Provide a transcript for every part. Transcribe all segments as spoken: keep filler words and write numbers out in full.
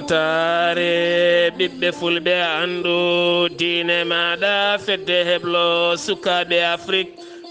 Taare ɓiɓɓe fulɓe, anndu diine maaɗa, fedde heblo sukaaɓe Afrik.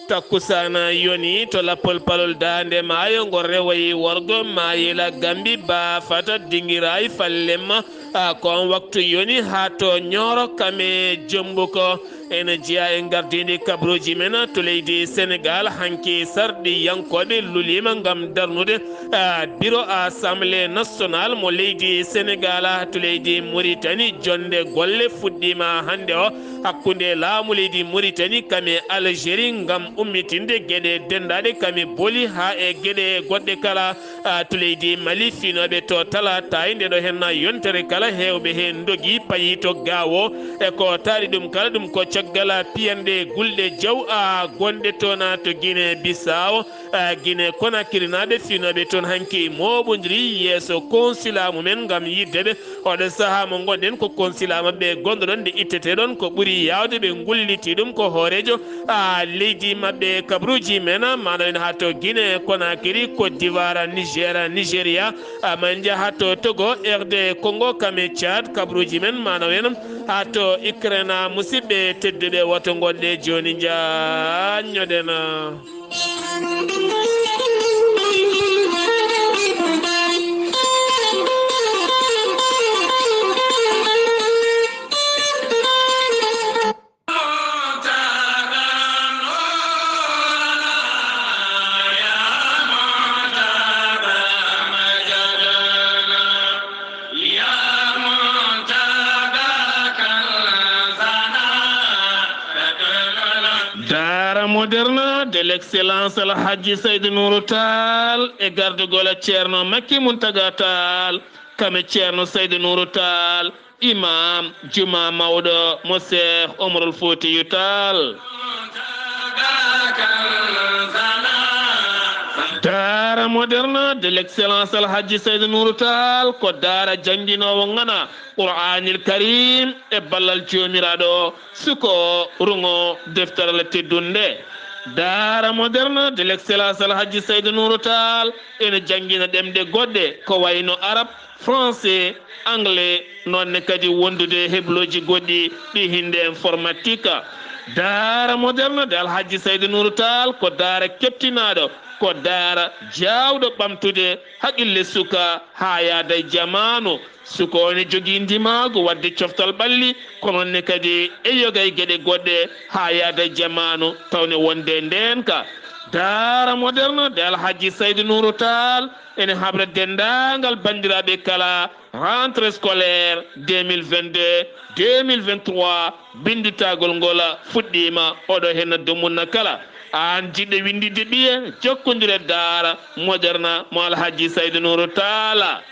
Takkusaana yoni to lappol palol daande maayo, ngol rewoyi worgo maayila Gambi, ba fata dingiraay fallem. A, ko on waktu yoni haa to Ñooro kame Jombuko. Ene jeyaa e ngardiindi kabruuji men to leydi Senegaal. Hanki sarɗiyankooɓe luliima ngam darnude, a, biro Assemblée Nationale mo leydi Senegaal to leydi Muritani. Jonnde golle fuɗɗiima hannde o hakkunde laamu leydi Muritani kame Algérie ngam ummitinde geɗe denndaaɗe kame boli haa e geɗe goɗɗe kala. A, to leydi Mali, fiinooɓe to Tala Taay, nde ɗo henna yontere kala, heewɓe heen ndogi payi to Gaawo. E ko taari ɗum kala, ɗum ko caggal piyanɗe gulɗe jaw, a, gonɗe toon, a, to Guinée Bissau. A, Guinée Conakry naaɓe fiinooɓe toon hanki mooɓondiri yeeso consulat mumen ngam yiɗde ɓe. Oɗo sahaa mo ngonɗen ko consulat maɓɓe gonɗo ɗon, nde ittete ɗon ko ɓuri yaawde ɓe ngulliti ɗum ko hooreejo, a, leydi maɓɓe. Kabruuji men maano en haa to Guinée Conakry, Côte d'Ivoire, Niger, Nigeria, a, ma en njaha haa to Togo, R D Congo, kame Tchad. Kabruuji men maano en haa to Ukraine, musidɓe tedduɓe, woto ngonɗe jooni njaanñoɗen. Daara Moderne de l'excellence Al Hajji Saydu Nuuru Taal e gardugol Ceerno Makki Muntaga Taal, kame Ceerno Saydu Nuuru Taal, Imam Juma Mawɗo mo Seex Omarul Fuutiyu Taal. Daara Moderne de l'excellence Al Hajji Saydu Nuuru Taal ko daara jannginoowo ŋana Qur'aanil Kariim e ballal Joomiraaɗo, suko ruŋo deftere Allah teddunde. Daara Moderne de l'excellence Al Hajji Saydu Nuuru Taal ene janngina ɗemɗe goɗɗe ko wayno Arab, Français, Anglais, noon ne kadi wondude heblooji goɗɗi ɗi hinnde informatique. Daara Moderne de Al Hajji Saydu Nuuru Taal ko daara keptinaaɗo, ko daara jaawɗo ɓamtude haqille suka haa yaada e jamaanu. Suka o ne jogii ndimaagu waɗde coftal ɓalli, kono ne kadi e yoga e geɗe goɗɗe haa yaada e jamaanu, tawne wonde ndeenka. Daara Moderne de Al Hajji Saydu Nuuru Taal ene habra denndaangal banndiraaɓe kala, rentrée scolaire deux mille vingt-deux, deux mille vingt-trois, binnditagol ngol fuɗɗiima, oɗo henna dumunna kala. Aan jiɗɗo winnditde ɓiye, jokkondir e Daara Moderne mo Al Hajji Saydu Nuuru Taal.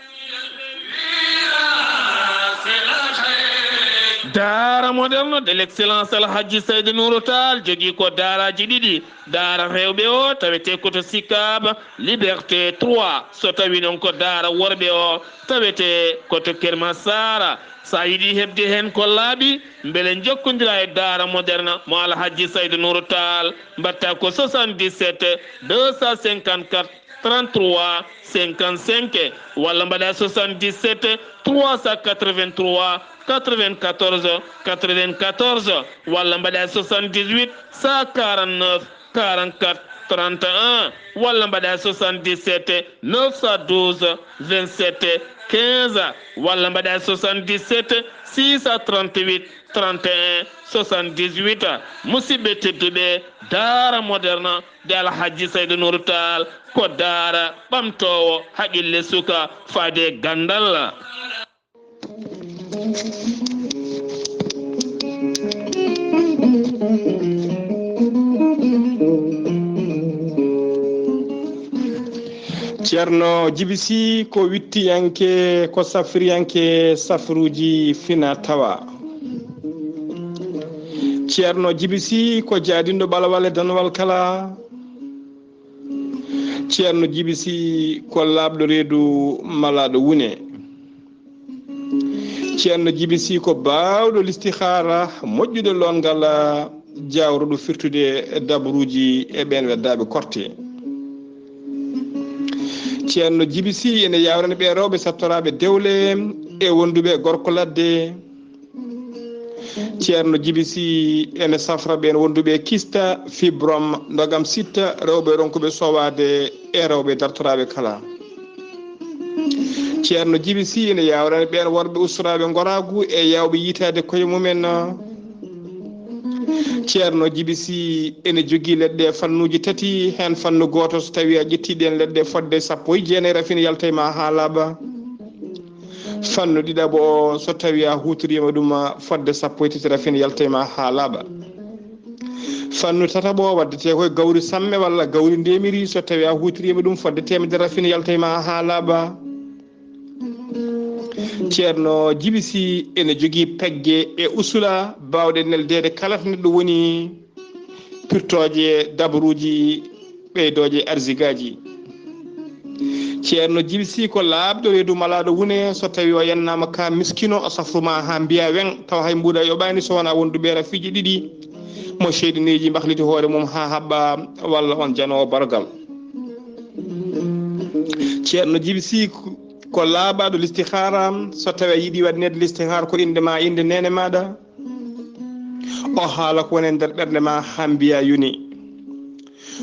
Daara Moderne de l'excellence Al Hajji Saydu Nuuru Taal jogii ko daaraaji ɗiɗi. Daara rewɓe o tawetee ko to Sicap Liberté trois, so tawii noon ko daara worɓe o tawetee ko to Keur Massar. So a yiɗi heɓde heen ko laaɓi, mbele njokkondiraa e Daara Moderne mo Al Hajji Saydu Nuuru Taal, mbaɗtaa ko soixante-dix-sept deux cent cinquante-quatre trente-trois cinquante-cinq, walla mbaɗaa soixante-dix-sept trois cent quatre-vingt-trois quatre-vingt-quatorze quatre-vingt-quatorze, walla mbaɗaa soixante-dix-huit cent quarante-neuf quarante-quatre trente et un, walla mbaɗaa soixante-dix-sept neuf cent douze vingt-sept quinze, walla mbaɗaa soixante-dix-sept six cent trente-huit trente et un soixante-dix-huit. Musidɓe tedduɓe, Daara Moderne de Al Hajji Saydu Nuuru Taal ko daara ɓamtoowo haqille suka faade e ganndal. Ceerno Jibi Si ko wittiyanke, ko safriyanke safruuji fina tawa. Ceerno Jibi Si ko jaadinɗo ɓalawal e danwal kala. Ceerno Jibi Si ko laaɓɗo reedu malaaɗo wune. Ceerno Jibi Si ko baawɗo listihaara, moƴƴuɗo loongal, jawruɗo firtude dabruuji e ɓeen weddaaɓe korte. Ceerno Jibi Si ene yaawrani ɓee rewɓe sattoraaɓe dewle, e wonduɓe gorko ladde. Ceerno Jibi Si ene safra ɓeen wonduɓe kista, fibrom, ndogam sitta, rewɓe ronkuɓe sowaade e rewɓe dartoraaɓe kala. Ceerno Jibi Si ene yaawrani ɓeen worɓe ustoraaɓe ngoraagu e yaawɓe yiytaade koye mumen. Ceerno Jibi Si ene jogii leɗɗe fannuuji tati, heen fannu gooto, so tawii a ƴettii ɗeen leɗɗe fodde sappo e jeenayi, rafin yalta e ma haa laaɓa. Fannu ɗiɗaɓo o, so tawii a huutoriima ɗum fodde sappo e tati, rafin yalta e ma haa laaɓa. Fannu tataɓo o, waddetee koye gawri samme walla gawri ndemiri, so tawii a huutoriima ɗum fodde teemedere, rafin yalta e ma haa laaɓa. Ceerno Jibi Si ene jogii pegge e usula baawɗe neldeede kala to neɗɗo woni, pirtooje, dabaruuji, ɓeydooje, arzigaaji. Ceerno Jibi Si ko laaɓɗo reedu malaaɗo wune, so tawii o yennaama ka miskino, o safru ma haa mbiya weŋ, tawa hay mbuuɗa yoɓaani so wonaa wonduɓe rafiiji ɗiɗi, mo seyɗineeji mbahliti hoore mum haa haɓɓa, walla on janoowo bargal. Ceerno Jibi Si ko laaɓaaɗo listihaara, so tawii a yiɗi waɗaneede listihaara ko innde ma, innde neene maaɗa, o haala ko woni e nder ɓernde ma haa mbiya yoni.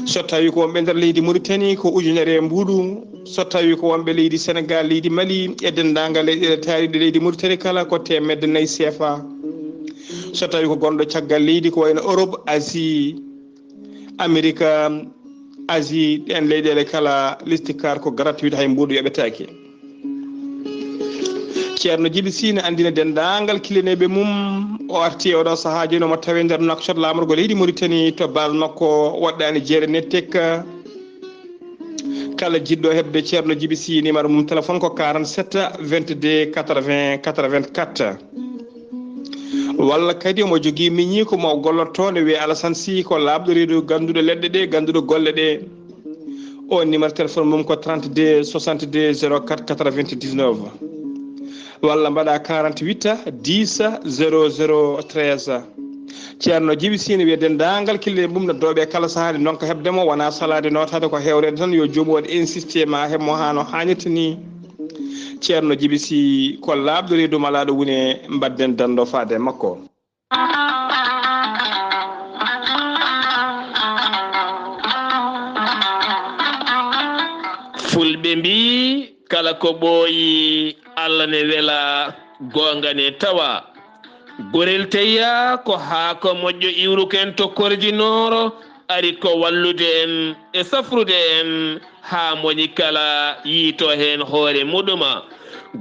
So tawii ko wonɓe nder leydi Muritani, ko ujunere e mbuuɗu. So tawii ko wonɓe leydi Senegaal, leydi Mali, e denndaangal leyɗeele taariiɗe leydi Muritani kala, ko teemedde nayi seefa. So tawii ko gonɗo caggal leydi, ko wayno Europe, Asie, Amerika, Asie, ɗeen leyɗeele kala, listihaara ko gratuit, hay mbuuɗu yoɓetaake. Ceerno Jibi Si ne anndina denndaangal kilineeɓe mum, o arti e oɗo sahaa jooni, omo tawee nder Nouakchott, laamorgo leydi Muritani, to base makko woɗɗaani jeere nettek. Kala jiɗɗo heɓde Ceerno Jibi Si, numéro mum téléphone ko quarante-sept vingt-deux quatre-vingts quatre-vingt-quatre. Walla kadi omo jogii miñiiko mo o gollotoo, ne wiyee Alassane Sy, ko laaɓɗo reedu, gannduɗo leɗɗe ɗe, gannduɗo golle ɗe. O numéro téléphone mum ko trente-deux soixante-deux zéro quatre quatre-vingt-dix-neuf. Walla mbaɗa quarante-huit dix zéro zéro treize. Ceerno Jibi Si ne wiya denndaangal kille mum no dooɓe kala sahaa, ɗum noon ko heɓde mo, wonaa salaade nootaade, ko hewreede tan, yo joomum waɗ insisté ma heɓ mo haa no haanirta ni. Ceerno Jibi Si ko laaɓɗo reedu malaaɗo wune, mbaɗden danndo faade e makko. Fulɓe mbii, kala ko ɓooyi, Allah ne wela, goonga ne tawa. Gorel teyya ko haako moƴƴo iwruko en to korjinooro, ari ko wallude en e safrude en haa moni kala yiito heen hoore muɗuma.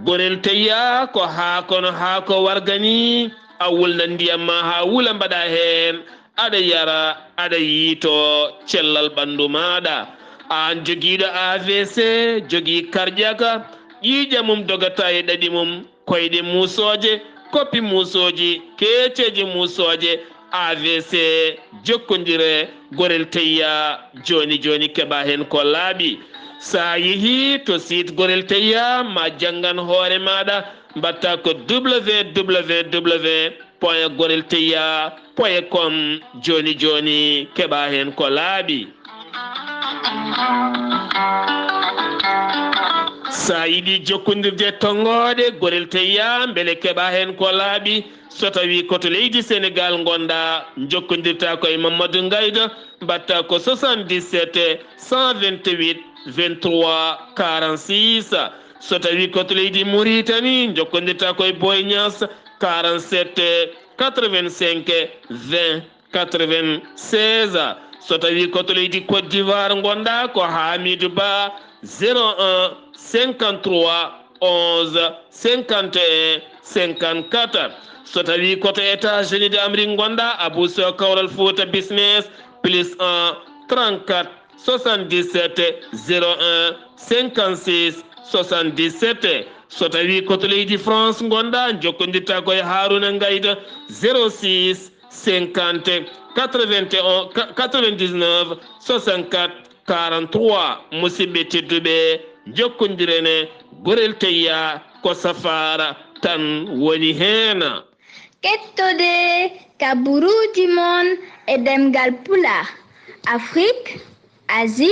Gorel teyya ko haako no haako warga ni, a wulnan ndiyam ma haa wula, mbaɗa heen, aɗa yara, aɗa yiito cellal ɓanndu maaɗa. Aan jogiiɗo A V C, jogii cardiaque, ƴiiƴam mum dogata e ɗaɗi mum, koyɗe muusooje, koppi muusooji, keeceeje muusooje, A V C, jokkondire Gorel Teyya jooni jooni, keɓa heen ko laaɓi. So a yehii to site Gorel Teyya, ma janngan hoore maaɗa, mbaɗta ko W W W point gorel teyya point com. Jooni jooni, keɓa heen ko laaɓi. So a yiɗi jokkondirde e tonngooɗe Gorel Teyya, mbele keɓa heen ko laaɓi, so tawii ko to leydi Senegaal ngonɗaa, njokkondirta ko e Mamadou Ngaydo, mbaɗta ko soixante-dix-sept cent vingt-huit vingt-trois quarante-six. So tawii ko to leydi Muritani, njokkondirta ko e Boy Niass, quarante-sept quatre-vingt-cinq vingt quatre-vingt-seize. So tawii ko to leydi Côte d'Ivoire ngonɗaa, ko Hamidou Ba, zéro un cinquante-trois onze cinquante et un cinquante-quatre. So tawii ko to États-Unis d'Amérique ngonɗaa, Abou Sow Kawral Fouta Business, plus un trente-quatre soixante-dix-sept zéro un cinquante-six soixante-dix-sept. So tawii ko to leydi France ngonɗaa, njokkondirta ko e Harouna Ngaydo, zéro six cinquante quatre-vingt-un quatre-vingt-dix-neuf soixante-quatre quarante-trois. Musidɓe tedduɓe, njokkondiren, Gorel Teyya ko safaara tan woni heen. Kettode kaburuuji mon e ɗemngal Pulaar, Afrique, Asie,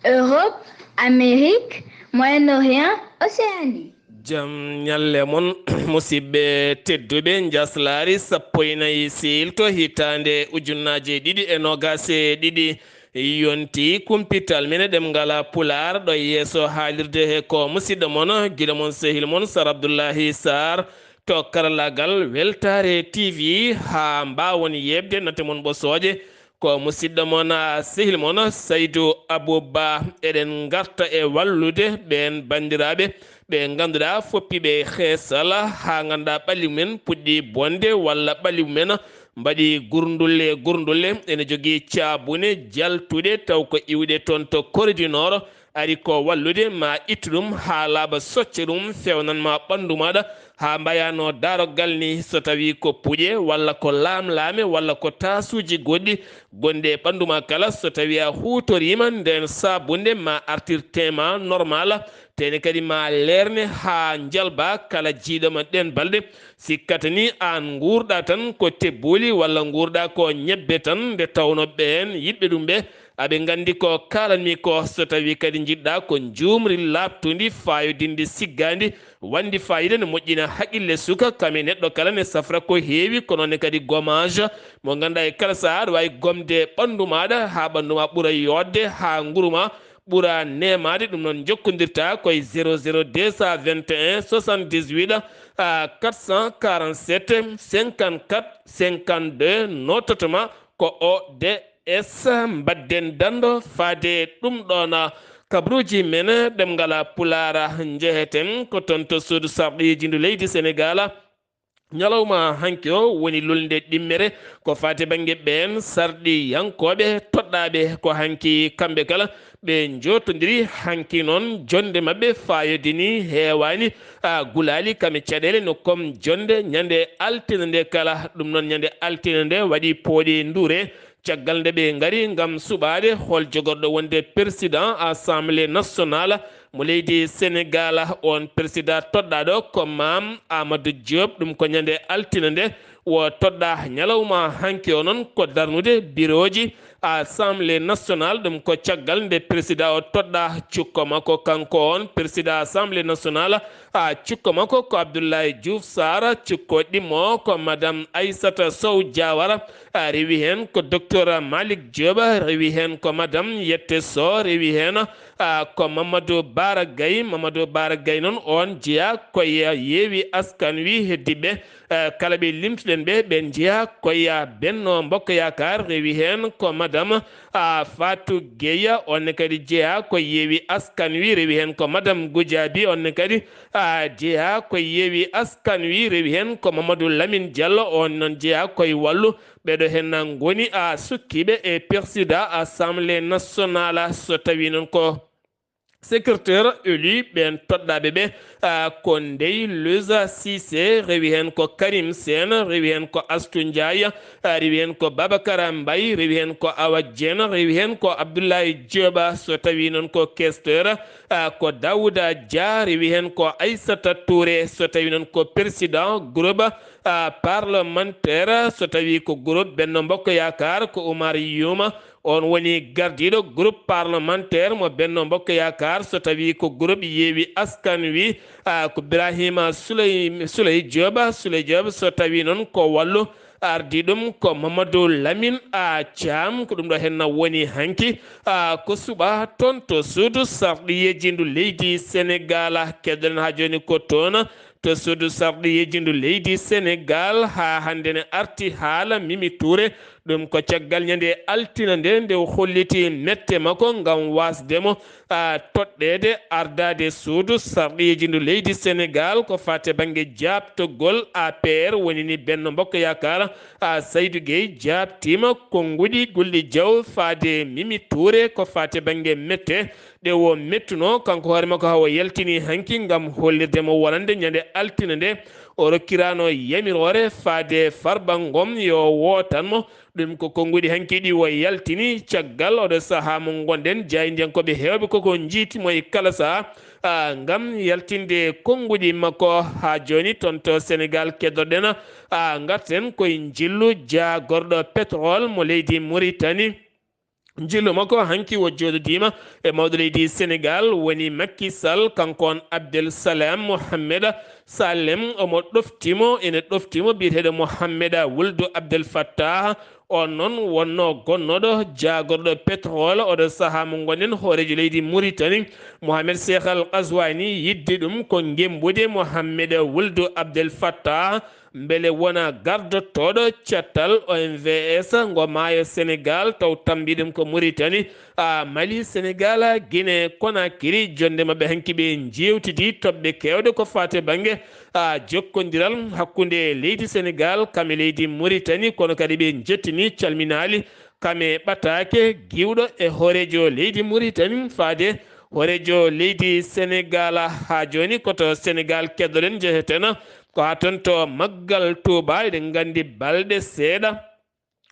Europe, Amérique, Moyen-Orient, Océanie. Jam ñalle mon, musidɓe tedduɓe. Njaslaari sappo e nayi siilto hitaande ujunnaaje ɗiɗi e noogaas e ɗiɗi yonti. Kumpital men e ɗemngal Pulaar ɗo yeeso haalirde he ko musidɗo mon, giɗo mon, sehil mon, Sar Abdullahi Sarr to karallaagal Weltaare T V. Haa mbaawon yeeɓde nate mon ɓosooje, ko musidɗo mon, a, sehil mon, Saydu Abou Ba. Eɗen ngarta e wallude ɓeen banndiraaɓe ɓe ngannduɗaa foppiiɓe heesal, haa ngannduɗaa ɓalli mumen puɗɗii bonde walla ɓalli mumen mbaɗi gurndulle gurndulle, ene jogii caabune jaltuɗe taw ko iwɗe toon to Corée du Nord, ari ko wallude ma ittu ɗum haa laaɓa, socca ɗum, fewnan ma ɓanndu maaɗa haa mbayaano daaroggal ni. So tawii ko puƴe walla ko laamlaame walla ko taasuuji goɗɗi gonɗi e ɓanndu ma kala, so tawii a huutoriima ndeen saabunde, ma artir teint ma normal, teint kadi ma leerne haa njalba kala jiiɗoma ɗeen balɗe. Sikkata ni aan nguurɗa tan ko tebbooli walla nguurɗa ko ñebbe tan, nde tawno ɓeen yiɗɓe ɗum ɓe aɓe nganndi ko kaalanmi ko. So tawii kadi njiɗɗa ko njuumri laaɓtundi, faayodinndi, siggaandi, wanndi faayiida, ne moƴƴina haqille suka, kam e neɗɗo kala, ne safra ko heewi, ko noon ne kadi gommage mo ngannduɗaa e kala sahaa aɗa waawi gomde ɓanndu maaɗa haa ɓanndu ma ɓura yooɗde, haa nguru ma ɓura neemaade. Ɗum noon njokkondirta ko e zéro zéro deux cent vingt et un soixante-dix-huit, ah, quatre cent quarante-sept cinquante-quatre cinquante-deux, nototo ma ko O D S. Mbadden danndo faade ɗum ɗoon. Kabaruuji men ɗemngal Pulaar njeheten ko toon to suudu sarɗiiji ndu leydi Senegaal. Ñalawma hanki o woni lulnde ɗimmere ko faati bannge ɓeen sarɗiyankooɓe toɗɗaaɓe ko hanki kamɓe kala ɓe njootondiri. Hanki noon, jonnde maɓɓe faayodini, heewaani, a, gulaali kam e caɗeele no kom jonnde ñande altine nde kala. Ɗum noon, ñande altine nde waɗi pooɗi nduure, caggal nde ɓe ngari ngam suɓaade hol jogorɗo wonde président Assemblée nationale mo leydi Senegaal. Oon président toɗɗaaɗo ko Maam Amadou Diop. Ɗum ko ñande altine nde o toɗɗaa. Ñalawma hanki o noon ko darnude birooji Assemblée nationale. Ɗum ko caggal nde président o toɗɗaa cukko makko, kanko oon président Assemblée nationale. A, cukko makko ko Abdoulaye Diouf Sarr, cukko ɗimmo ko Madame Aissata Sow Diawara, a, rewi heen ko Docteur Malick Diop, rewi heen ko Madame Yette Sow, rewi heen, a, ko Mamadou Bara Gaye. Mamadou Bara Gaye noon, oon jeyaa ko e Yewwi Askan Wi. Heddiiɓe, a, kala ɓe limtuɗen ɓe, ɓe njeyaa ko e Benno Bokk Yaakaar, rewi heen ko Madame, a, Fatou Gueye, oon ne kadi jeyaa ko e Yewwi Askan Wi, rewi heen ko Madame Goudiaby, oon ne kadi, a, jeyaa ko e Yewwi Askan Wi, rewi heen ko Mamadou Lamine Diallo, oon noon jeyaa ko e Wallu. Ɓeeɗo heen ngoni, a, sukkiiɓe e président Assemblée nationale. So tawii noon ko secrétaire élu ɓeen toɗɗaaɓe ɓe, a, ko Ndeye Louisa Cissé, rewi heen ko Karim Sène, rewi heen ko Astou Ndiaye, a, rewi heen ko Babacar Mbaye, rewi heen ko Awa Dieng, rewi heen ko Abdoulaye Diop. So tawii noon ko questeur, a, ko Daouda Dia, rewi heen ko Aissata Touré. So tawii noon ko président groupe, a, parlementaire, so tawii ko groupe Benno Bokk Yaakaar, ko Oumar Youm, oon woni gardiiɗo groupe parlementaire mo Benno Bokk Yaakaar. So tawii ko groupe Yewwi Askan Wi, a, ko Birahima Souley, Souley Diop, Souley Diop. So tawii noon ko Wallu, ardii ɗum ko Mamadou Lamine A Thiam. Ko ɗum ɗo heen woni hanki, a, ko suɓaa toon to suudu sarɗiyeeji ndu leydi Senegaal. Keddoɗen haa jooni ko toon to suudu sarɗiyeeji ndu leydi Senegaal. Haa hannde ne arti haala Mimi Touré. Ɗum ko caggal ñande altine nde, nde o holliti mette makko ngam waasde mo, a, toɗɗeede ardaade suudu sarɗiyeeji ndu leydi Senegaal ko faati bannge jaaɓtogol A P R, woni ni Benno Bokk Yaakaar. A, Saydu Gey jaaɓtiima konnguɗi Gulɗi Jaw faade Mimi Touré ko faati bannge mette ɗe o mettunoo, kanko hoore makko, haa o yaltini hanki ngam hollirde mo wonande ñande altine nde o rokkiraano yamiroore faade Farba Ngom yo wootan mo. Ɗum ko konnguɗi hanki ɗi o yaltini caggal oɗo sahaa mo ngonɗen. Jaayndiyankooɓe heewɓe koko njiiti mo e kala sahaa, a, ngam yaltinde konnguɗi makko. Haa jooni toon to Senegaal keddoɗen, a, ngarten koye njillu jaagorɗo pétrole mo leydi Mauritanie. Njillu makko hanki o jooɗodiima e mawɗo leydi Senegal, woni Macky Sall, kanko on Abdel Salam Mohamed Salem, omo ɗoftimo, ene ɗoftimo biyeteeɗo Mohamed Wuldu Abdel Fattah, on noon wonno gonnooɗo jaagorɗo pétrole, oɗo sahaa mo ngonɗen, hooreejo leydi Mauritanie, Mohamed Cheikh Al Ghazouani, yidde ɗum ko ngembude Mohamed Wuldu Abdel Fattah, mbele wona gardotooɗo cettal O M V S ngo maayo Senegal, taw tambiiɗum ko Mauritanie, a, Mali, Senegal, Guinée Conakry. Jonnde maɓɓe hanki ɓe njeewtidi toɓɓe keewɗe ko faati e bannge, a, jokkondiral hakkunde leydi Senegal kam e leydi Mauritanie, kono kadi ɓe njettini calminaali kam e ɓataake giwɗo e hooreejo leydi Mauritanie faade hooreejo leydi Senegal. Haa jooni ko to Senegal keddoɗen njeheten, ko haa toon to Maggal Touba. Eɗen nganndi balɗe seeɗa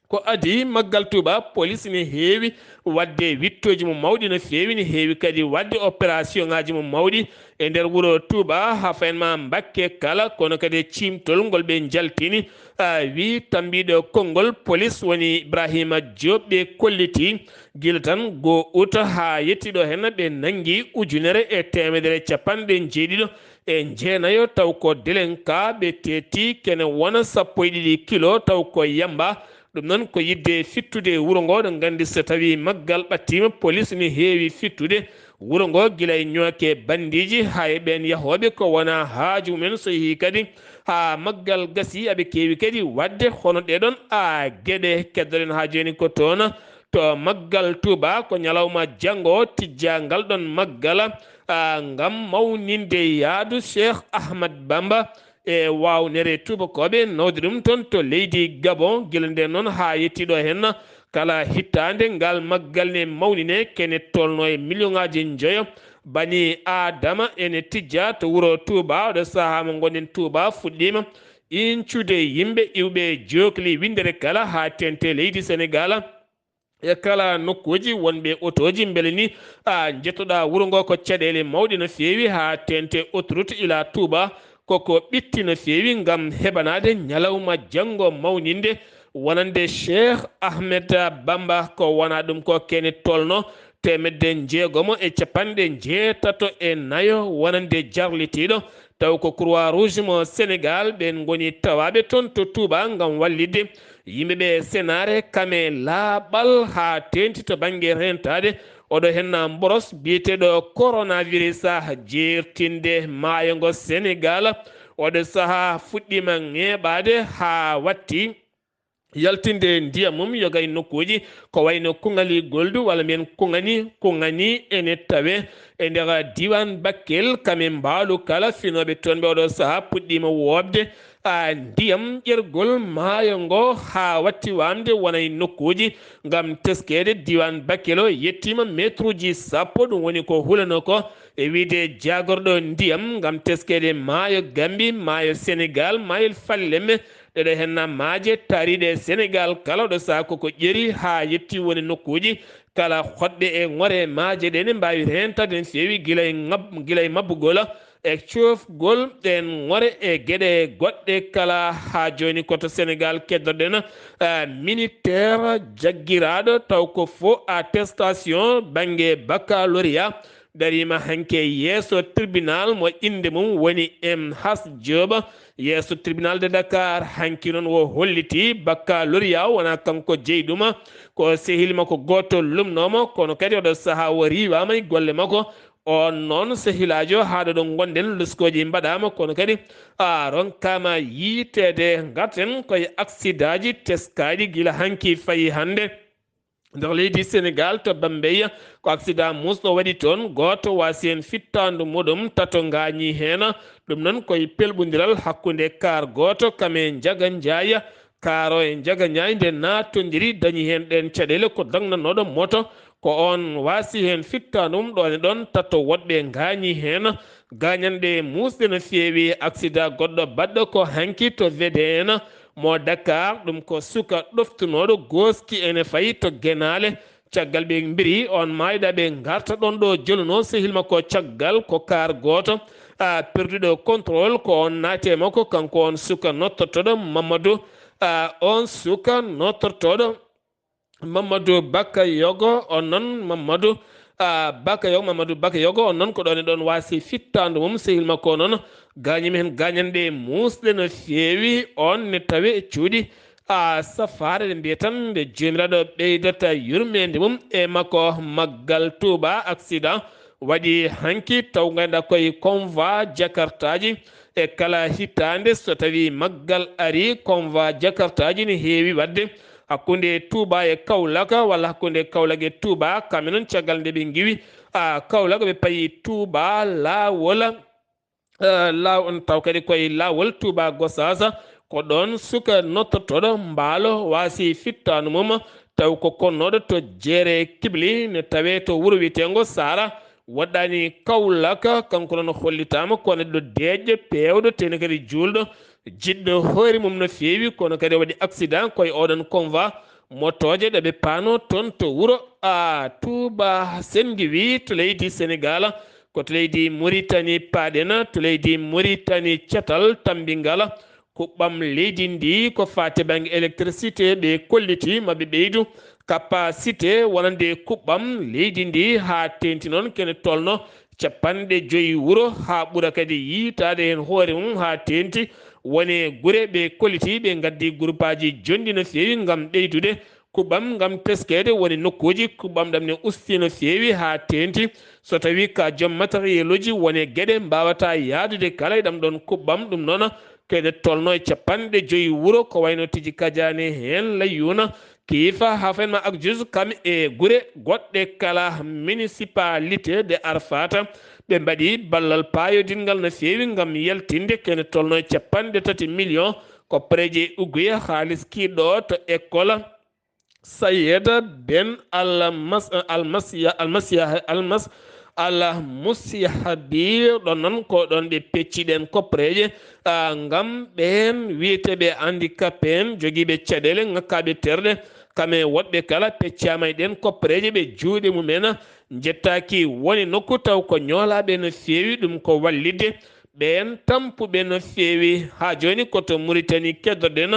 ko adii Maggal Touba, polis ne heewi waɗde wittooji mum mawɗi no feewi, ne heewi kadi waɗde opération ŋaaji mum mawɗi e nder wuro Touba, haa fayin ma Mbakke kala, kono kadi e ciimtol ngol ɓe njaltini, a, wi tambiiɗo konngol polis woni Ibrahima Diop, ɓe kolliti gila tan goo ut haa yettiɗo heen ɓe nanngi ujunere e teemedere capanɗe njeeɗiɗo e jeenayo, taw ko délinquant ɓe teeti kene wona sappo e ɗiɗi kilo, taw ko yamba. Ɗum noon ko yiɗde fittude wuro ngo, ɗo nganndi so tawii maggal ɓattiima, polis ne heewi fittude wuro ngo, gila e ñooke banndiiji haa e ɓeen yahooɓe ko wona haaju mumen. So yehii kadi haa maggal gasii, aɓe keewi kadi waɗde hono ɗee ɗoon, a, geɗe. Keddoɗen haa jooni ko toon to Maggal Touba, ko ñalawma janngo tijjaa ngal ɗoon maggal, a, ngam mawninde yahdu Cheikh Ahmad Bamba e waawnere tuubakooɓe nawde ɗum toon to leydi Gabon. Gila ndeen noon haa yettiɗo heen, kala hittaande ngal maggal ne mawninee, kene tolnoo e miliyoŋaaji njoyo bani Aadama ene tijjaa to wuro Touba. Oɗo sahaa mo ngonɗen Touba fuɗɗiima incude yimɓe iwɓe jookli winndere kala haa teeŋti leydi Senegal. E kala nokkuuji wonɓe otooji mbele ni, a, njettoɗaa wuro ngo ko caɗeele mawɗe no feewi haa teeŋti autoroute ila Touba, koko ɓitti no feewi ngam heɓanaade ñalawma janngo mawninde wonande Cheikh Ahmed Bamba. Ko wona ɗum ko kene tolno teemedde njeegomo e capanɗe njeetato e nayo wonande jarlitiiɗo, taw ko Croix Rouge mo Senegal, ɓeen ngoni tawaaɓe toon to Touba ngam wallitde yimɓe ɓe senaare kam e laaɓal haa teeŋti to bannge reentaade oɗo henna mboros biyeteeɗo coronavirus, jeertinde maayo ngo Senegal. Oɗo sahaa fuɗɗiima ŋeeɓaade haa watti yaltinde ndiyam mum yoga e nokkuuji ko wayno Kuŋali Goldu, walla mbiyen Kuŋani, Kuŋani ene tawe e nder diiwaan Bakkel. Kam e mbaalu kala, finooɓe toon ɓe oɗo sahaa puɗɗiima woopde, a, ndiyam ƴergol maayo ngo haa watti waamde wona e nokkuuji ngam teskeede. Diiwaan Bakkel o yettiima meetruuji sappo, ɗum woni ko hulano ko e wiyde jaagorɗo ndiyam ngam teskeede maayo Gambi, maayo Senegal, maayo Falleme, ɗeɗo henna maaje taariiɗe Senegal kala ɗo saha koko ƴeri haa yetti woni nokkuuji kala hoɗɓe e ŋore maaje ɗe ne mbaawi reentade no feewi gila e ŋab-, gila e mabbugol e coofgol ɗeen ŋore e geɗe goɗɗe kala. Haa jooni ko to Senegal keddoɗen, eh, ministeer jaggiraaɗo taw ko faux attestation bannge baccalauréat dariima hanki yeeso tribunal mo innde mum woni M H Diop, yeeso tribunal de Dakar. Hanki noon o holliti baccalauréat wona kanko jeyi ɗum, ko sehil makko gooto lumnoomo, kono kadi oɗo sahaa o riiwaama e golle makko. On noon sehilaajo, haa ɗo ɗo ngonɗen, luskooji mbaɗaama, kono kadi a ronkaama yiiteede. Ngarten koye aksidaaji teskaaɗi gila hanki fayi hannde. Nder leydi Senegal to Bambey, ko aksidaa muusɗo waɗi toon. Gooto waasi heen fittaandu muɗum, tato ngaañii heen. Ɗum noon ko e pelɓondiral hakkunde kaar gooto kam e Njaga Njaay. Kaar o e Njaga Njaay nde naatondiri, dañi heen ɗeen caɗeele ko dagnanooɗo moto. Ko oon waasi heen fittaandu mum, ɗoon e ɗoon tato woɗɓe ngaañii heen. Gaañanɗe muusɗe no feewi. Aksidaa goɗɗo baɗɗo ko hanki to V D N, mo Dakar, ɗum ko suka ɗoftunooɗo gooski ene fayi to Genaale. Caggal ɓe mbiri oon maayɗo, ɓe ngarta ɗoon ɗo jolunoo sehil makko caggal, ko kaar gooto, a, perduɗo contrôle, ko oon naati e makko, kanko oon suka nottortooɗo Mamadou, a, oon suka nottortooɗo Mamadou Baka Yogo, on noon Mamadou, ah, Baka Yogo, Mamadou Baka Yogo, on noon ko ɗoon e ɗoon waasi fittaandu mum, sehil makko o noon gaañi men gaañanɗe muusɗe no feewi. On ne tawi e cuuɗi, ah, safaare, ɗe mbiya tan nde Joomiraaɗo ɓeydata yurmeende mum e makko. Maggal Touba, accident waɗi hanki, taw ngannduɗaa koye convoi jakartaaji e kala hitaande. So tawi maggal ari, convoi jakartaaji ne heewi waɗde hakkunde Touba e Kaolack, walla hakkunde Kaolack e Touba. Kamɓe noon, caggal nde ɓe ngiwi, ah, Kaolack, ɓe payi Touba, laawol, eh, laaw-, on taw kadi koye laawol Touba Gossas, ko ɗoon suka nottotooɗo mbaalo waasi fittaandu mum, taw ko konnooɗo to Jeere Kibli, ne tawee to wuro wiyeteengo Saara. Woɗɗaani Kaolack, kanko noon hollitaama ko neɗɗo deeƴɗo, peewɗo, tee ne kadi juulɗo, jiɗɗo hoore mum no feewi, kono kadi o waɗi accident koye oɗon convoi motooje ɗe ɓe paano toon to wuro, a, Touba Senngi wi to leydi Senegal, ko to leydi Mauritanie paaɗen, to leydi Mauritanie catal Tambingal. Kuɓɓam leydi ndi ko faati bannge électricité, ɓe kolliti maɓe ɓeydu capacité wonande kuɓɓam leydi ndi haa teenti noon kene tolno capanɗe joyi wuro, haa ɓura kadi yiytaade heen hoore mum haa teenti. Wone gure ɓe kolliti, ɓe ngaddi guruppaaji jonɗi no feewi ngam ɓeydude kuɓɓam ngam teskeede woni nokkuuji kuɓɓam ɗam ne usti no feewi haa teenti. So tawi ka joom matériel uji, woni geɗe mbaawata yahdude kala e ɗam ɗoon kuɓɓam, ɗum noon kene tolno e capanɗe joyi wuro, ko wayno Tiji Kadiane heen, Layyuna, Kiifa, Hafen ma ak Jus kam e gure goɗɗe kala, municipalité de Arfata, ɓe mbaɗi ballal paayodinngal no feewi ngam yaltinde kene tolno e capanɗe tati million koppareeje ugguye haalis kiiɗo to école Sayed Ben Almas-, Almasiya-, Almasiya-, Almas-, Almusihabi. Ɗon noon ko ɗon ɓe pecciɗen koppareeje, ah, ngam ɓeen wiyeteeɓe handicapé en, jogiiɓe caɗeele, ŋakkaaɓe terɗe, kam e woɗɓe kala peccaama e ɗeen koppareeje, ɓe juuɗe mum en njettaaki woni nokku taw ko ñoolaaɓe no feewi, ɗum ko wallitde ɓeen tampuɓe no feewi. Haa jooni ko to Mauritanie keddoɗen,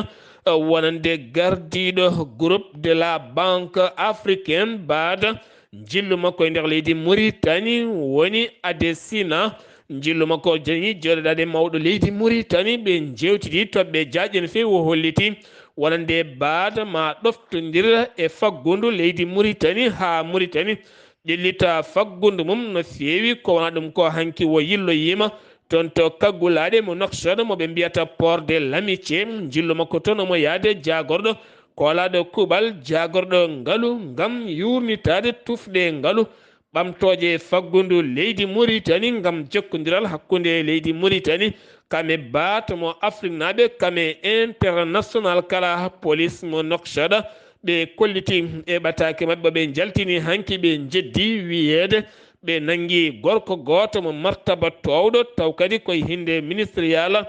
eh, wonande gardiiɗo groupe de la Banque Africaine, BAD, njillu makko e nder leydi Mauritanie woni Adesina. Njillu makko jañi jooɗodaade mawɗo leydi Mauritanie, ɓe njeewtidi toɓɓe jaajɗe no feewi, o holliti wonande BAD ma ɗoftondir e faggundu leydi Mauritanie haa Mauritanie ƴellita faggundu mum no feewi. Ko wona ɗum ko hanki o yilloyiima toon to kaggulaaɗe mo Nouakchott mo ɓe mbiyata Port de l'Amitié. Njillu makko toon omo yahde jaagorɗo koolaaɗo kuuɓal, jaagorɗo ngalu ngam yuurnitaade tufɗe ngalu ɓamtooje faggundu leydi Mauritanie ngam jokkondiral hakkunde leydi Mauritanie kam e BAD mo Afriknaaɓe kam e international kala police mo Nouakchott. Ɓe kolliti e ɓataake maɓɓe ɓe njaltini hanki, ɓe njeddi wiyeede ɓe nanngi gorko gooto mo martaba toowɗo, taw kadi koye hinnde ministriyal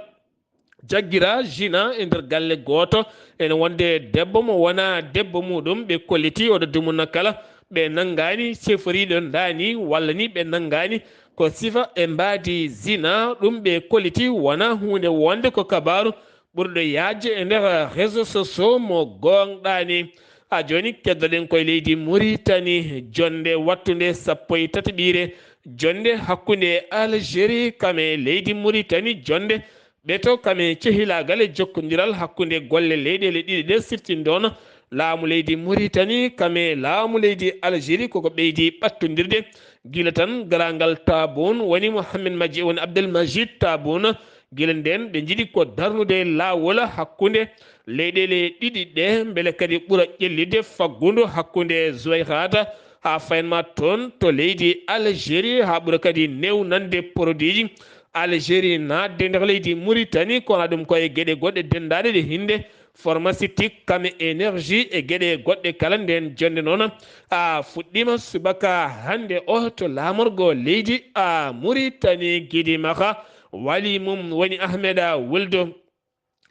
jaggira zina e nder galle gooto. Ene wonde debbo mo wona debbo muɗum, ɓe kolliti oɗo dumunna kala ɓe nanngaani seforiiɗo ndaani walla ni ɓe nanngaani ko sifa e mbaadi zina. Ɗum ɓe kolliti wona huunde wonde ko kabaaru ɓurɗo yaajde e nder réseaux sociaux mo goongɗaani. Haa jooni keddoɗen koye leydi Mauritanie, jonnde wattunde sappo e tataɓiire jonnde hakkunde Algérie kam e leydi Mauritanie, jonnde ɓeto kam e cehilaagal e jokkondiral hakkunde golle leyɗeele ɗiɗi ɗe siftindono laamu leydi Mauritanie kam e laamu leydi Algérie, koko ɓeydi ɓattondirde gila tan garaangal Taaboun woni Mohamed Maji, woni Abdel Majid Taaboun. Gila ndeen ɓe njiɗi ko darnude laawol hakkunde leyɗeele ɗiɗi ɗe, mbele kadi ɓura ƴellitde faggundu hakkunde Zuwayrat haa faynma toon to leydi Algérie, haa ɓura kadi newnande produitji Algérie naatde nder leydi Mauritanie. Kono ɗum ko e geɗe goɗɗe denndaaɗe ɗe hinnde pharmaceutique kam e énergie e geɗe goɗɗe kala. Ndeen jonnde noon a fuɗɗiima subaka hannde o to laamorgo leydi a Mauritanie. Gidi maka wali mum woni Ahmeda Wuldu,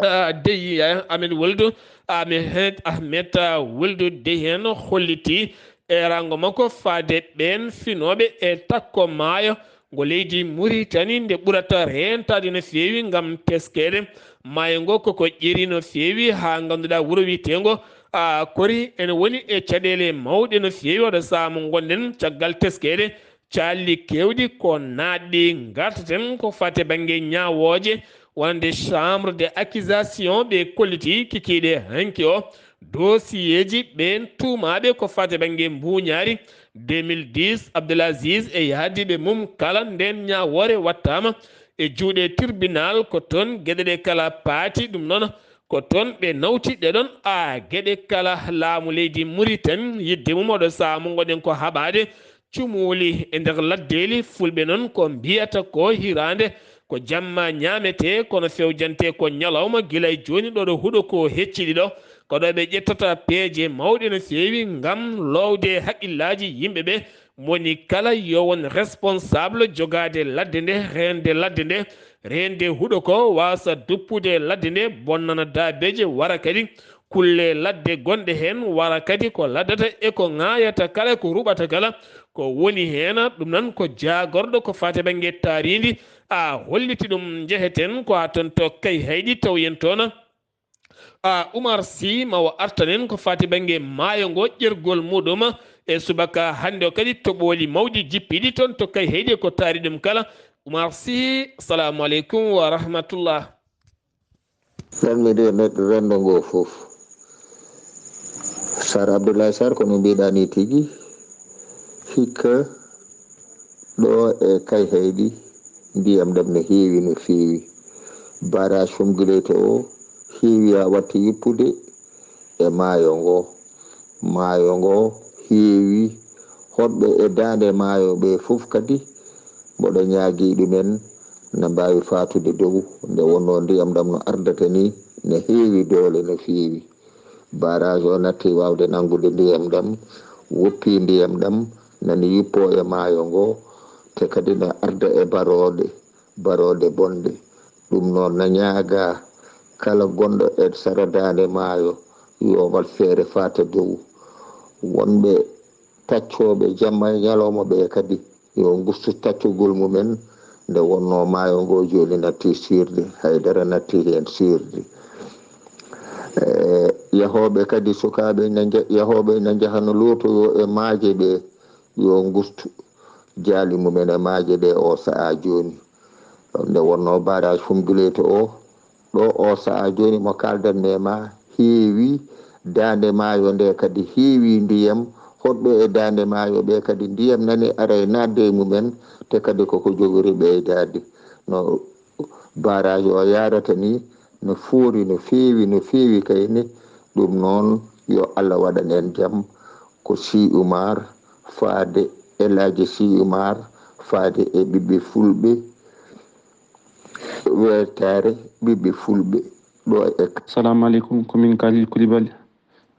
ah, Deyi, eh, Ahmed Wuldu, Ahmed, Ahmed, ah, Wuldu Deyi heen holliti eeraango makko faade ɓeen finooɓe e takko maayo ngo leydi Mauritanie nde ɓurata reentaade no feewi ngam teskeede maayo ngo koko ƴeri no feewi haa ngannduɗaa wuro wiyeteengo a kori ene woni e caɗeele mawɗe no feewi oɗo sahaa mo ngonɗen caggal teskeede. Calli keewɗi ko naatɗi ngartaten ko fate bannge ñaawooje wonande chambre de accusation ɓe kolliti kikiiɗe hanki o dosiyeeji ɓeen tuumaaɓe ko fate bannge mbuuñaari deux mille dix. Abdoul Aziz e yahdiiɓe mum kala ndeen ñaawoore wattaama e juuɗe tribunal ko toon geɗe ɗe kala paati ɗum noon ko toon ɓe nawti ɗeɗon a geɗe kala laamu leydi Muritani yidde mum oɗo sahaa mo ngoɗen ko haɓaade cumuuli e nder laddeeli fulɓe noon ko mbiyata ko hiraande ko jamma ñaamete kono fewjante ko ñalawma gila e jooni ɗo ɗo huɗo ko hecci ɗiɗo ko ɗo ɓe ƴettata peeje mawɗe no feewi ngam loowde haqqillaaji yimɓe ɓe moni kala yo won responsable jogaade ladde nde reende ladde nde reende huɗo ko wasa duppude ladde nde bonnana daabeeje wara kadi kulle ladde gonɗe heen wara kadi ko laddata e ko ŋaayata kala ko ruɓata kala ko woni heen ɗum noon ko jaagorɗo ko fate bannge taariindi a holliti ɗum njeheten ko haa toon to kay hayɗi taw yen toon a Umar Sy ma o artanen ko fati bannge maayo ngo ƴergol muɗum e subaka hannde o kadi toɓooli mawɗi jippiɗi toon to kay heyɗi ko taari ɗum kala. Umar Sy, salamu aleykum wa rahmatullah. Salminde neɗɗo renndo ngoo fof. Sar Abdoulaye Sar, kono mbiɗa ni tigi hikka ɗo e kay heyɗi ndiyam ɗam no heewi no feewi. Barrage Fumguleyte o heewi haa watti yippude e maayo ngo. Maayo ngo heewi hoɗɓe e daande maayo ɓe fof kadi mboɗo ñaagii ɗumen na mbaawi faatude dow nde wonnoo ndiyam ɗam no ardata nii ne heewi doole no feewi. Barrage o natti waawde nanngude ndiyam ɗam, woppi ndiyam ɗam nani yippoo e maayo ngo te kadi ne arda e barooɗe. Barooɗe bonɗe. Ɗum noon na ñaagaa kala gonɗo e sara daande maayo yo waɗ feere faata dow. Wonɓe taccooɓe jamma e ñalawma ɓee kadi yo ngustu taccugol mumen nde wonnoo maayo ngoo jooni nattii siirde, hay dara nattii heen siirde. E yahooɓe kadi sukaaɓe ina nja- yahooɓe ina njaha no lootoyoo e maaje ɗee yo ngustu jaali mumen e maaje ɗee oo sahaa jooni. Ɗoon nde wonnoo barrage Fumguleyte oo, ɗo oo sahaa jooni mo kaaldan-mi e maa heewi, daande maayo ndee kadi heewi ndiyam, hoɗɓe e daande maayo ɓee kadi ndiyam nani ara e naatde e mumen, te kadi koko jogori ɓeydaade. No barrage o yahrata nii, no foori, no feewi, no feewi kayne. Ɗum noon, yo Allah waɗan en jam. Ko Sy Oumar, faade El Hadji Sy Oumar, faade e ɓiɓɓe fulɓe, weertaare ɓiɓɓe fulɓe ɗo e. Salamu aleykum, ko min Khalil Koulibaly,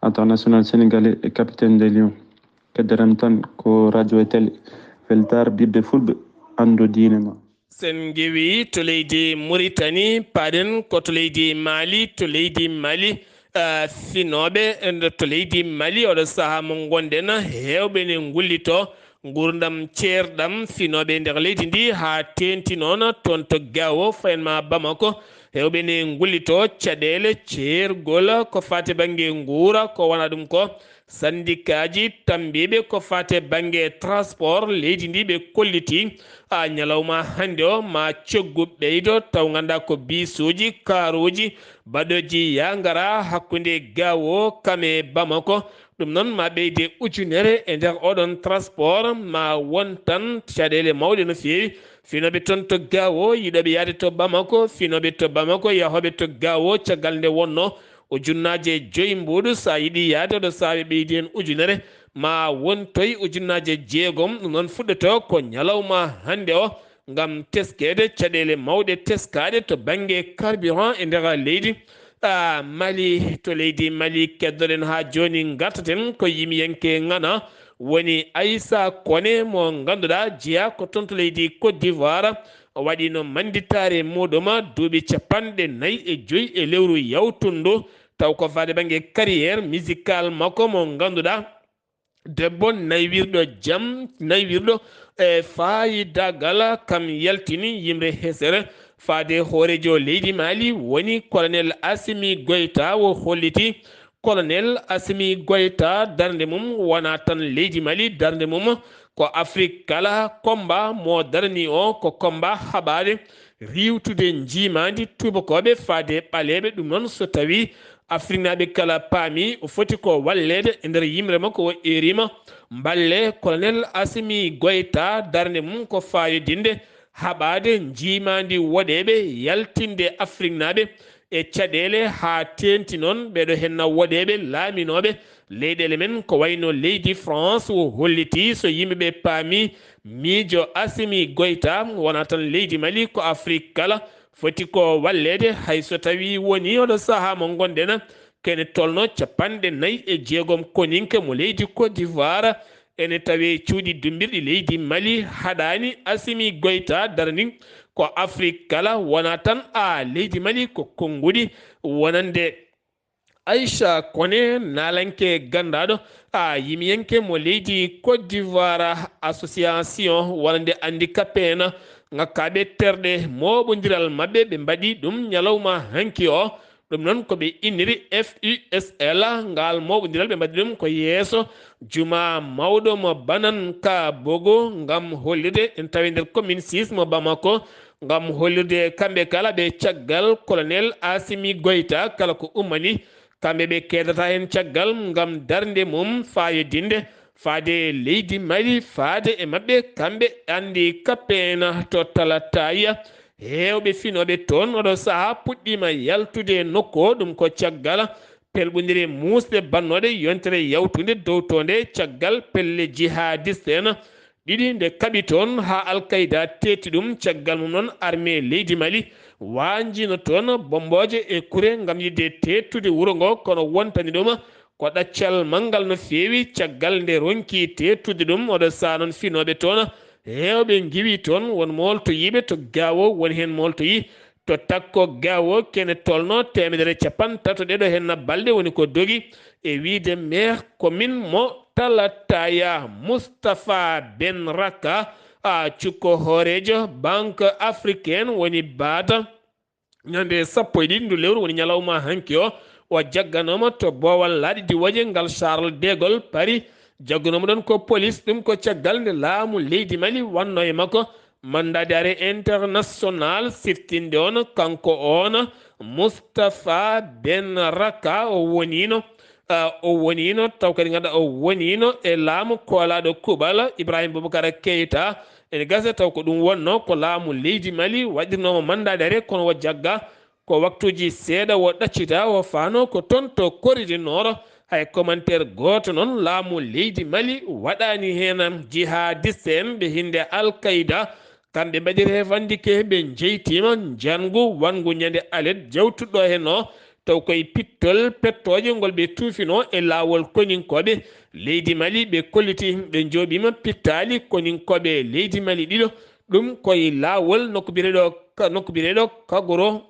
international sénégalais et capitaine des Lions. Keddoram tan ko radio e télé, weltaare ɓiɓɓe fulɓe, anndu diine ma. Sen ngewi to leydi Muritani, paɗen ko to leydi Mali, to leydi Mali, ah, finooɓe, eh, to leydi Mali, oɗo sahaa mo ngonɗen, heewɓe ne ngullito ngurdam ceerɗam finooɓe nder leydi ndi, haa teenti noon toon to Gao, fayen ma Bamako, heewɓe ne ngullito caɗeele ceergol ko faati bannge nguura, ko wona ɗum ko, sandikaaji tambiiɓe ko faate bannge transport leydi ndi ɓe kolliti a ñalawma hannde o ma coggu ɓeydo taw ngannda ko biisuuji, kaaruuji, baɗooji ya ngara hakkunde Gao kam e Bamako. Ɗum noon ma ɓeyde ujunere e nder oɗon transport ma won tan caɗeele mawɗe no feewi. Finooɓe toon to Gao yiɗooɓe yahde to Bamako, finooɓe to Bamako yahooɓe to Gao caggal nde wonno ujunnaaje joyi mbuuɗu, so a yiɗi yahde oɗo sahaa ɓe ɓeydi heen ujunere, ma won toy ujunnaaje jeegom. Ɗum noon fuɗɗoto ko ñalawma hannde o ngam teskeede caɗeele mawɗe teskaaɗe to bannge carburant e nder leydi, ah, Mali. To leydi Mali keddoɗen haa jooni, ngartaten ko yimiyanke ŋana woni Aissa Koné mo ngannduɗaa jeyaa ko toon to leydi Côte d'Ivoire. O waɗiino mannditaare muuɗum duuɓi capanɗe nayi e joyi e lewru yawtundu, taw ko faade bannge carrière musicale makko mo ngannduɗaa debbo naywirɗo jam, naywirɗo e faayidagal kam yaltini yimre hesere faade hooreejo leydi Mali woni Colonel Assimi Goïta o holliti Colonel Assimi Goïta, darnde mum wonaa tan leydi Mali, darnde mum ko Afrik kala. Komba mo darani o ko komba haɓaade riiwtude njiimaandi tuubakooɓe faade ɓaleeɓe. Ɗum noon, so tawii Afriknaaɓe kala paami o foti ko walleede e nder yimre makko, o eerima mballe Colonel Assimi Goïta, darnde mum ko faayodinde haɓaade njiimaandi woɗeeɓe, yaltinde Afriknaaɓe e caɗeele, haa teeŋti noon ɓeeɗo henna woɗeeɓe laaminooɓe leyɗeele men, ko wayno leydi France. O hollitii so yimɓe ɓe paami miijo Assimi Goïta wonaa tan leydi Mali, ko Afrik kala foti ko walleede, hay so tawii wonii oɗo sahaa mo ngonɗen kene tolno capanɗe nayi e jeegom koninke mo leydi Côte d'Ivoire. Ene tawee cuuɗi dummbirɗi leydi Mali haɗaani Assimi Goïta darani ko Afrik kala, wonaa tan a leydi Mali, ko konnguɗi wonande Aïcha Koné, naalanke ganndaaɗo, a yimiyanke mo leydi Côte d'Ivoire, association wonande handicapé en, ŋakkaaɓe terɗe mooɓondiral maɓɓe, ɓe mbaɗi ɗum ñalawma hanki o. Ɗum noon ko ɓe inniri F U S L. Ngaal mooɓondiral ɓe mbaɗi ɗum ko yeeso juma mawɗo mo Banan Kabogo, ngam hollirde, en tawi nder commune six mo Bamako, ngam hollirde kamɓe kala ɓe caggal Colonel Assimi Goïta, kala ko ummani, kamɓe ɓe keedata heen caggal ngam darnde mum faayodinde faade leydi Mali, faade e maɓɓe kamɓe handicapé en. To Talataya, heewɓe finooɓe toon oɗo sahaa puɗɗiima yaltude e nokku o. Ɗum ko caggal pelɓondire muusɗe bannooɗe yontere yawtunde dowtoonde caggal pelle jihadiste en ɗiɗi nde kaɓi toon haa Al-Qaïda teetti ɗum. Caggal mum noon, armée leydi Mali waanjino toon bommbooje e kure ngam yiɗde teettude wuro ngo, kono wontani ɗum ko ɗaccal manngal no feewi. Caggal nde ronki teettude ɗum, oɗo sahaa noon finooɓe toon, heewɓe ngiwi toon won mooltoyiiɓe to Gao, won heen mooltoyi to Takko Gao, kene tolno teemedere capanɗe tato ɗeɗo heen balɗe woni ko dogi, e wiyde maire commune mo Talataya. Moustapha Ben Raka, a cukko hooreejo Banque Africaine woni baata. Ñande sappo e ɗiɗi ndu lewru woni ñalawma hanki o, o jagganooma to boowal laaɗe diwooje ngal Charles de Gaulle Paris. Jaggunooma ɗoon ko police. Ɗum ko caggal nde laamu leydi Mali wanno e makko mandat d'arrêt international, siftinde on kanko on Moustapha Ben Raka. O woniino, ah, o woniino, taw kadi ngannduɗaa o woniino e laamu koolaaɗo kuuɓal Ibrahim Boubacar Keita. Ene gasa taw ko ɗum wonno ko laamu leydi Mali waɗirnooma mandat d'arrêt, kono o jagga ko waktuuji seeɗa o ɗaccita, o faano ko toon to Corée du Nord. Hay commentaire gooto noon laamu leydi Mali waɗaani heen. Jihadiste en ɓe hinnde Al Qaïda, kamɓe mbaɗi revendiqué, ɓe njeytiima njanngu wanngu ñande alet jawtuɗo heen o, taw koye pittol pettooje ngol ɓe tuufinoo e laawol koninkooɓe leydi Mali. Ɓe kolliti ɓe njooɓiima pittaali koninkooɓe leydi Mali ɗiɗo. Ɗum koye laawol nokku biyeteeɗo Ka-, nokku biyeteeɗo Kagoro,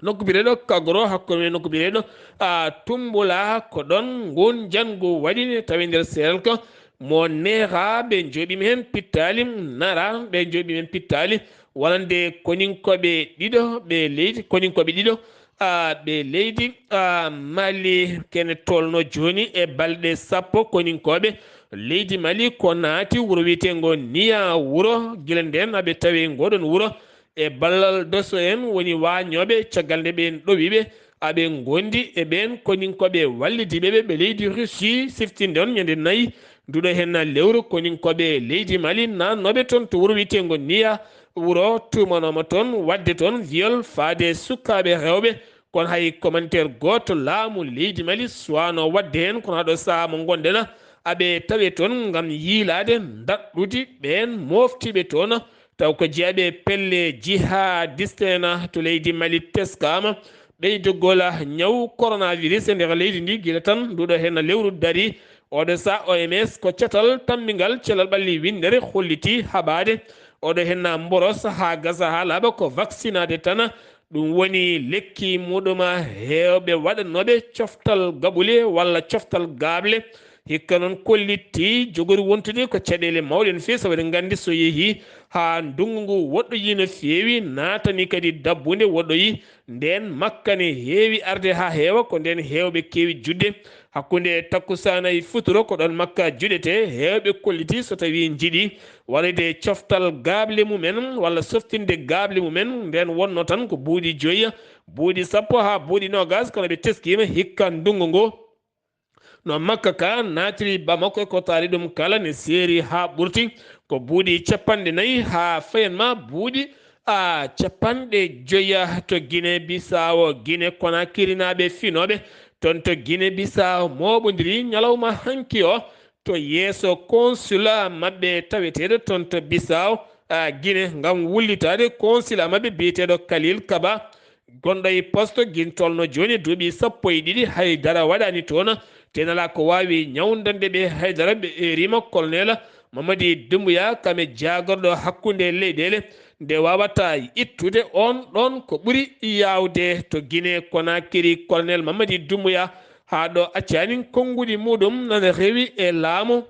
nokku biyeteeɗo Kagoro, hakkunde nokku biyeteeɗo, a, Tumbula. Ko ɗoon nguun njanngu waɗi, ne tawi nder seeral ko mo Neera. Ɓe njooɓiima heen pittaali, Nara, ɓe njooɓiima heen pittaali wonande koninkooɓe ɗiɗo ɓe leydi, koninkooɓe ɗiɗo, a, ɓe leydi, a, Mali. Kene tolno jooni e balɗe sappo koninkooɓe leydi Mali ko naati wuro wiyeteengo Niya Wuro. Gila ndeen aɓe tawi ngoɗon wuro e ballal doso en woni waañooɓe, caggal nde ɓeen ɗowiiɓe aɓe ngondi e ɓeen koninkooɓe wallidiiɓe ɓe, ɓe leydi Russie. Siftinde on ñande nayi nduɗo heen lewru, koninkooɓe leydi Mali naatnooɓe toon to wuro wiyeteengo Niya Wuro tuumanooma toon waɗde toon viol faade sukaaɓe rewɓe. Kono hay commentaire gooto laamu leydi Mali suwaano waɗde heen, kono haɗo sahaa mo ngonɗen aɓe tawe toon ngam yiilaade ndaɗɗudi ɓeen mooftiiɓe toon. Taw ko jeyaɓe pelle jihadiste en to leydi Mali teskaama ɓeydugol ñaw coronavirus e nder leydi ndi, gila tan nduɗo heen lewru dari. Oɗo sahaa O M S ko catal tammbingal cellal ɓalli winndere holliti haɓaade oɗo heen mboros haa gasa haa laaɓa ko vaccinaade tan. Ɗum woni lekki muɗum heewɓe waɗanooɓe coftal gaɓule walla coftal gaable. Hikka noon kollitti jogori wontude ko caɗeele mawɗe no feewi, sabu eɗen nganndi so yehii haa ndunngu ngu woɗɗoyii no feewi, naatani kadi dabbunde woɗɗoyii, ndeen makka ne heewi arde haa heewa, ko ndeen heewɓe keewi juɗde. Hakkunde takkusaana e futuro ko ɗoon makka juɗetee, heewɓe kollitii so tawii njiɗii waɗde coftal gaaɓle mumen walla softinde gaaɓle mumen, ndeen wonnoo tan ko buuɗi joyi, buuɗi sappo haa buuɗi noogaas, kono ɓe teskiima hikka ndunngu ngu. No makka ka naatiri Bamako e ko taari ɗum kala ne seeri haa ɓurti, ko buuɗi capanɗe nayi haa fayan ma buuɗi a capanɗe joya to Gine Bisaawo. Gine Konakirinaaɓe finooɓe toon to Gine Bisaawo mooɓondiri ñalawma hanki o to yeeso consulat maɓɓe taweteeɗo toon to Bisaawo, a, Gine, ngam wullitaade consulat maɓɓe biyeteeɗo Khalil Kaba, gonɗo e poste gin tolno jooni duuɓi sappo e ɗiɗi, hay dara waɗaani toon. Tenala ko waawi ñawndande ɓe hay dara, ɓe eerima Colonel Mamadi Doumbouya, kame jaagorɗo hakkunde leyɗeele, nde waawata ittude on ɗon ko ɓuri yaawde to Gine Konakiri. Colonel Mamadi Doumbouya haa ɗo accaani konnguɗi muɗum nana rewi e laamu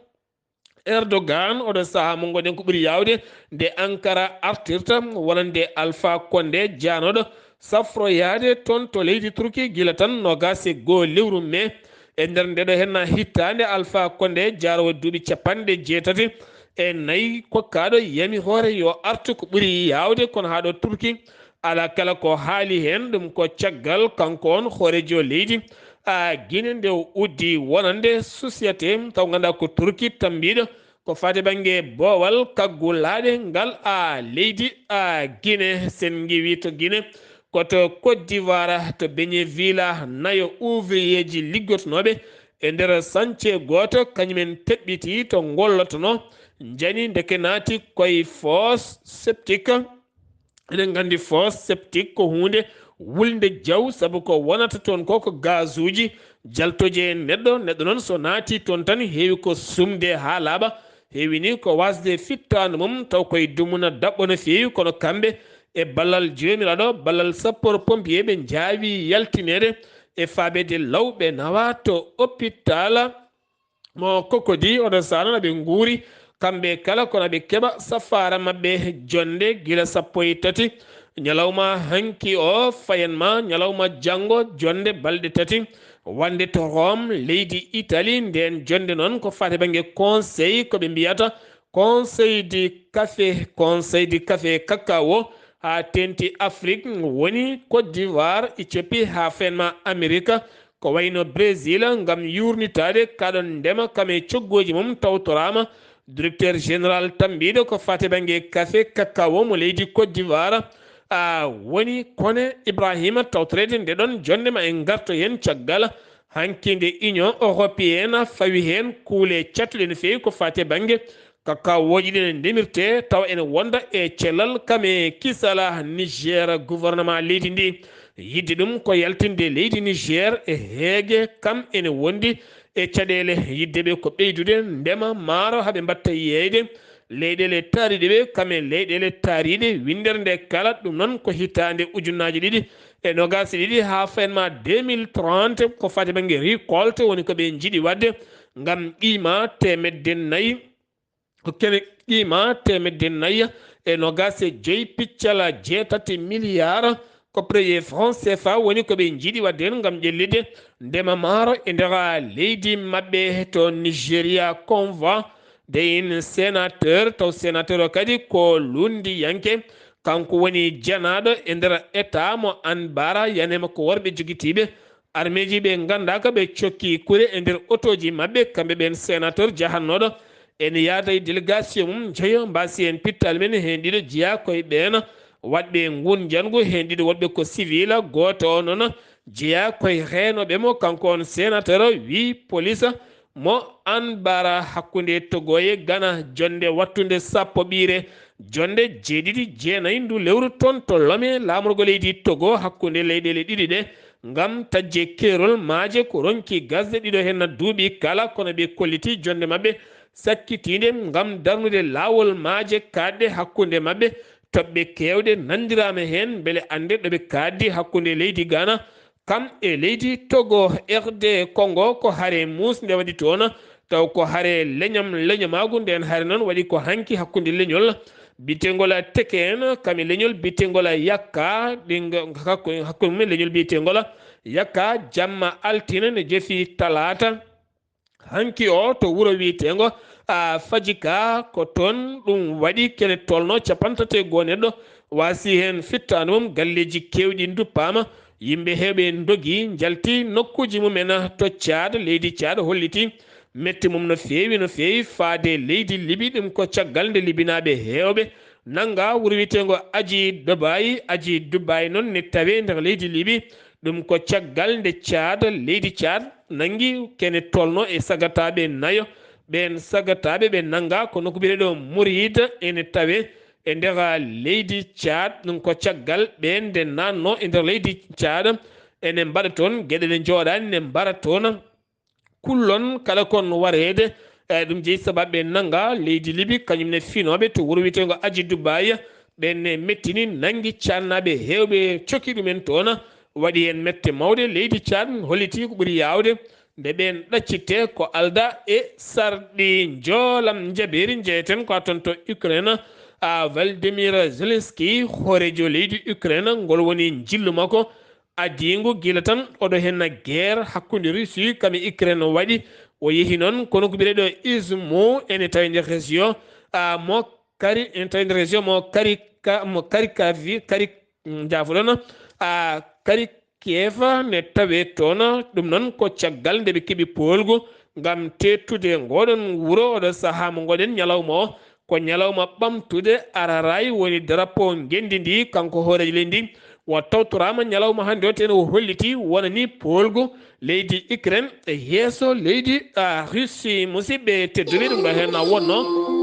Erdogan, oɗo sahaa mo ngonɗen ko ɓuri yaawde nde Ankara artirta wonande Alpha Condé jaanooɗo safroyaade toon to leydi Turki gila tan noogaas e goo lewru mee. E nder ndeɗo henna hittaande, Alpha Condé jaaroowo duuɓi capanɗe jeetati e nayi kokkaaɗo yami hoore yo artu ko ɓuri yaawde, kono haa ɗo Turki alaa kala ko haali heen. Ɗum ko caggal kanko on hooreejo leydi a Gine nde o uddi wonande société taw ngannduɗaa ko Turki tambiiɗo ko faati bannge boowal kaggulaaɗe ngal a leydi a Gine. Sen ngiwi to Gine ko to Côte d'Ivoire to Beñe Vila nayo ouvrier ji liggotonooɓe e nder sance gooto kañumen teɓɓiti to ngollotonoo njani ndeke naati koye fosse septique. Eɗen nganndi fosse septique ko huunde wulnde jaw, sabu ko wonata toon ko ko gazuuji jaltooji e neɗɗo. Neɗɗo noon so naati toon tan heewi ko sumde haa laaɓa, heewi ni ko wasde fittaandu mum taw koye dumunna daɓɓo no feewi, kono kamɓe e ballal Joomiraaɗo, ballal sapeur pompier ɓe njaawi yaltineede e faabeede law ɓe nawa to opitaal mo Kokodi, oɗo saana no ɓe nguuri kamɓe kala kono ɓe keɓa safaara maɓɓe jonnde gila sappo e tati ñalawma hanki o fayan ma ñalawma janngo jonnde balɗe tati wonde to Rome leydi Italie. Ndeen jonnde noon ko faati bannge conseil ko ɓe mbiyata Conseil du Café, Conseil du Café Cacao haa teeŋti Afrik woni Côte d'Ivoire, Éthiopie haa fayan ma Amerika ko wayno Brésil ngam yuurnitaade kaɗon ndema kam e coggooji mum tawtoraama. Directeur général tambiiɗo ko faati bannge café cacao mo leydi Côte d'Ivoire a woni Kone Ibrahima tawtoreede nde ɗon jonnde ma en ngarto heen caggal hanki nde Union Européenne fawi heen kuule cattuɗe no feewi ko faati bannge cacao ji ɗi ne ndemirtee tawa ene wonda e cellal kam e kisal Niger. Gouvernement leydi ndi yiɗde ɗum ko yaltinde leydi Niger e heege kam ene wondi e caɗeele yiɗde ɓe ko ɓeydude ndema maaro haa ɓe mbatta yeeyde leyɗeele taariiɗe ɓe kam e leyɗeele taariiɗe winndere nde kala. Ɗum noon ko hitaande ujunnaaji ɗiɗi e noogaas e ɗiɗi haa fayan ma deux mille trente ko faati bannge récolte woni ko ɓe njiɗi waɗde ngam qiima teemedde nayi ko kene qiima teemedde nayi e noogaas e joy piccal jeetati milliard ko preye franc C F A woni ko ɓe njiɗi waɗde heen ngam ƴellitde ndema maaro e nder leydi maɓɓe to Nigeria. Convoi de in sénateur taw sénateur o kadi ko lunndiyanke, kanko woni janaaɗo e nder état mo Anbara, yanema ko worɓe jogitiiɓe armeeji ɓe nganndaaka ɓe cokki kure e nder otooji maɓɓe, kamɓe ɓeen sénateur jahannooɗo ene yaada e délégation mum njeyo mbaasi heen pittaali men heen ɗiɗo jeyaa koye ɓeen waɗɓe nguun njanngu heen ɗiɗo woɗɓe ko civil, gooto o noon jeyaa koye reenooɓe mo, kanko on sénateur wii police mo Anbara hakkunde Togo e Gana jonnde wattunde sappo ɓiire jonnde jeeɗiɗi jeenayi ndu lewru toon to Lome laamorgo leydi Togo hakkunde leyɗeele ɗiɗi ɗe ngam taƴde keerol maaje ko ronki gasde ɗiɗo heen duuɓi kala kono ɓe kolliti jonnde maɓɓe sakkitiinde ngam darnude laawol maaje kaaɗɗe hakkunde maɓɓe. Toɓɓe keewɗe nanndiraama heen mbele annde ɗo ɓe kaaɗdi hakkunde leydi Gana kam e leydi Togo. R D Congo ko hare muusnde waɗi toon Taw ko hare leñam, leñamaagu. Nden hare noon waɗi ko hanki hakkunde leñol biyeteengol Teke en, kam e leñol biyeteengol Yakka, ɗi nga-, hakku-, hakkunde mum e leñol biyeteengol Yakka, jamma altine ne jefi talaata. Hanki o to wuro wiyeteengo, a, Fajika, ko toon ɗum waɗi kene tolno capanɗe tati e goo neɗɗo waasi heen fittaandu mum, galleeji keewɗi nduppaama, yimɓe heewɓe ndogi, njalti nokkuuji mumen to Caad, leydi Caad holliti metti mum no feewi, no feewi, faade leydi Libi, ɗum ko caggal nde Libinaaɓe heewɓe nannga wuro wiyeteengo Aji Dubaay. Aji Dubaay noon ne tawee nder leydi Libi, ɗum ko caggal nde Caad, leydi Caad nanngi kene tolno e sagataaɓe nayo. Ɓeen sagataaɓe ɓe nannga ko nokku biyeteeɗo Murid, ene tawee e nder leydi Caad, ɗum ko caggal ɓeen nde naatno e nder leydi Caad, ene mbaɗa toon geɗe ɗe njooɗaani, ne mbara toon kullon kala kon wareede. E, ɗum jeyi sababu ɓe nannga leydi Libi, kañum ne finooɓe to wuro wiyeteengo Aji Dubaay, ɓen ne mettini, nanngi caadnaaɓe heewɓe, coki ɗumen toon, waɗi heen mette mawɗe. Leydi Caad holliti ko ɓuri yaawde nde ɓeen ɗaccite ko aldaa e sarɗi. Njoolam njabeeri, njeyeten ko toon to Ukraine. A, Volodymyr Zelensky, hooreejo leydi Ukraine, ngol woni njillu makko adiingu gila tan oɗo heen guerre hakkunde Russie kam e Ukraine waɗi. O yehi noon kono ko biyeteeɗo Izumo, ene tawi nder région, a, mo Kari, ene tawi nder région mo Kari, ka, mo Kari Kavi, Kari, mm, jaafoɗon, a, Kari Kiev ne tawee toon. Ɗum noon ko caggal nde ɓe keɓi poolgu ngam teettude ngoɗon wuro, oɗo sahaa mo ngoɗen ñalawma o. Ko ñalawma ɓamtude araaraay woni drapeau ngenndi ndi, kanko hooreejo leydi ndi. O tawtoraama ñalawma hannde o, teno o holliti wonani poolgu leydi Ukraine e yeeso leydi, a, Russie. Musidɓe tedduɓe, ɗum ɗo heen na wonno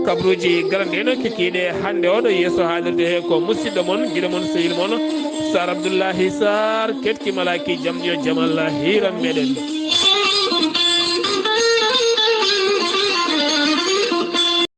kabruuji garanɗe no kikiiɗe hannde o ɗo yeeso haalirde he ko musidɗo mon, giɗo mon, sehil mon, Sar Abdoullahi Sar, ketki malaaki jam yo jamal hiiran meɗen.